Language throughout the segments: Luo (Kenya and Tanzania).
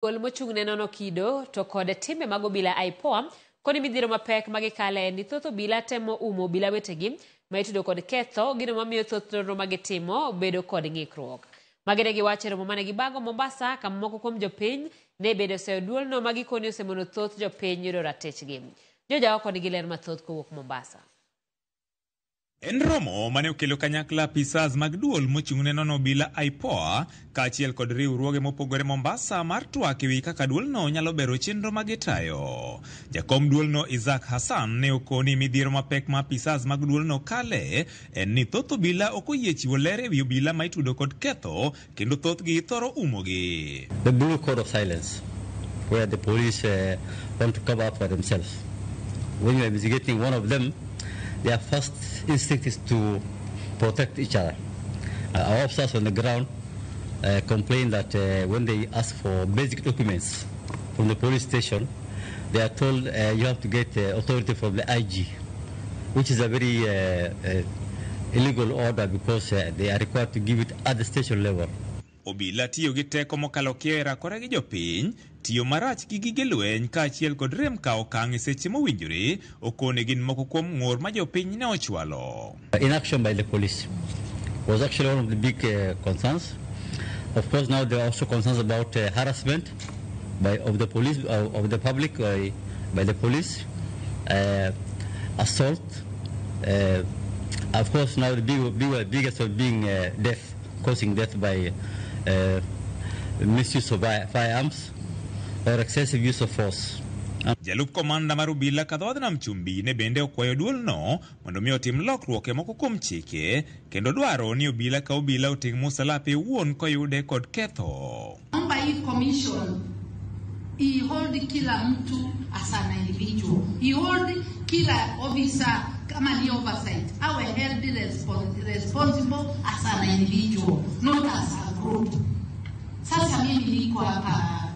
Duol mochung' ne nono kido to kod timbe mag obila IPOA koni midhiero mapek ma gikale en ni thoth obila temo umo obila wetegi ma itudo kod ketho gino mamiyo thoth nonro ma gitimo bedo kod ng'ikruok. Magi ne giwacho e romo mane gibago Mombasa kama moko kuom jopiny ne bedo seyo duolno ma gikoni osemono thoth jopiny yudo ratichgi. Joja oko nigi ler mathoth kowuok Mombasa. En romo mane okelo kanyakla apisas mag duol mochung' ne nono obila IPOA kaachiel kod riwruoge mopogore Mombasa mar twak ewi kaka duolno nyalo bero chenro ma gitayo. Jakom duolno Isaac Hassan ne okoni midhiero mapek ma apisas mag duolno kale en ni thoth obila ok oyie chiwo ler ewi obila ma itudo kod ketho kendo thothgi thoro umogi. The blue code of silence, where the police want to cover up for themselves. When you are investigating one of them, their first instinct is to protect each other. Our officers on the ground complain that when they ask for basic documents from the police station, they are told you have to get authority from the IG, which is a very illegal order because they are required to give it at the station level. Obila tiyo gi teko mokalo kiewo e rakore gi jopiny, tiyo marach gi gige lweny kaachiel kod rem kawo okang' e seche mowinjore okone gin moko kuom ng'ur ma jopiny ne ochwalo. Inaction by the police was actually one of the big concerns. Of course, now there are also concerns about harassment by of the police, of the public by the police, assault. Of course, now the biggest one being death, causing death by misuse of firearms or excessive use of force. Jalup komanda mar obila Kadhodh Nam Chumbi ne bende okwayo duolno mondo mi otim lokruok e moko kuom chike kendo dwaro ni obila ka obila oting' musalape owuon koyude kod ketho. Naomba hii commission ihold kila mtu as an individual, ihold kila officer kama ni oversight, awe held responsible as an individual, not as a group. Sasa mimi niko hapa,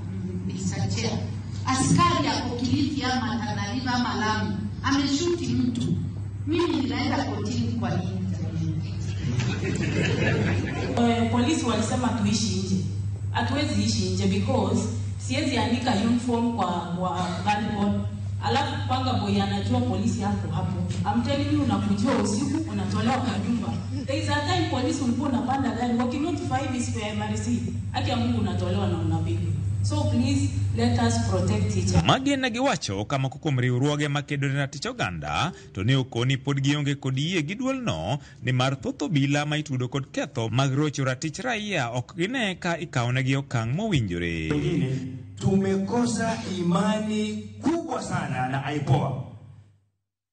Mr. Chair, askari ako Kilifi ama Tana River ama Lamu ameshuti mtu, mimi ninaenda kotini kwa nini? Polisi walisema tuishi nje. Hatuwezi ishi nje because siwezi andika uniform kwa gunboard. Alafu panga boy anajua polisi hapo hapo. I'm telling you, unakujua usiku unatolewa kwa nyumba. There is a time polisi ulikuwa unapanda gari wakinotify hivi siku ya MRC. Haki ya Mungu unatolewa na unapigwa. So please let us protect each other. Magi ne giwacho ka moko kuom riwruoge makedo ne ratich oganda to ne okoni pod gionge kod yie gi duolno nimar thoth obila ma itudo kod ketho mag rocho ratich raia ok gine ka ikawonegi okang' mowinjore. Wengine tumekosa imani kubwa sana na IPOA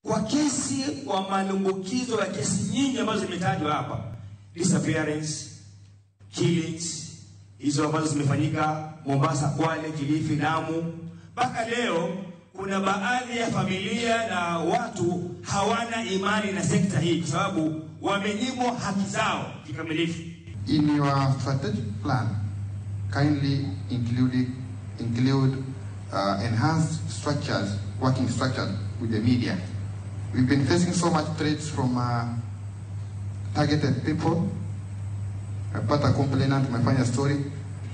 kwa kesi wa malumbukizo ya kesi nyingi ambazo zimetajwa hapa, disappearance, killings hizo ambazo zimefanyika Mombasa, Kwale, Kilifi, Lamu. Mpaka leo kuna baadhi ya familia na watu hawana imani na sekta hii kwa sababu wamenyimwa haki zao kikamilifu. In your strategic plan, kindly include enhanced structures, working structures with the media. We've been facing so much threats from targeted people. Pata complainant tumefanya story,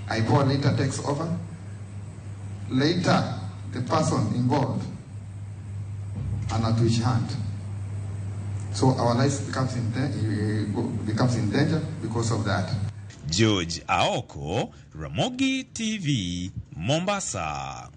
IPOA later takes over. Later, the person involved anatuish hand. So our lives becomes in danger because of that. George Aoko, Ramogi TV, Mombasa.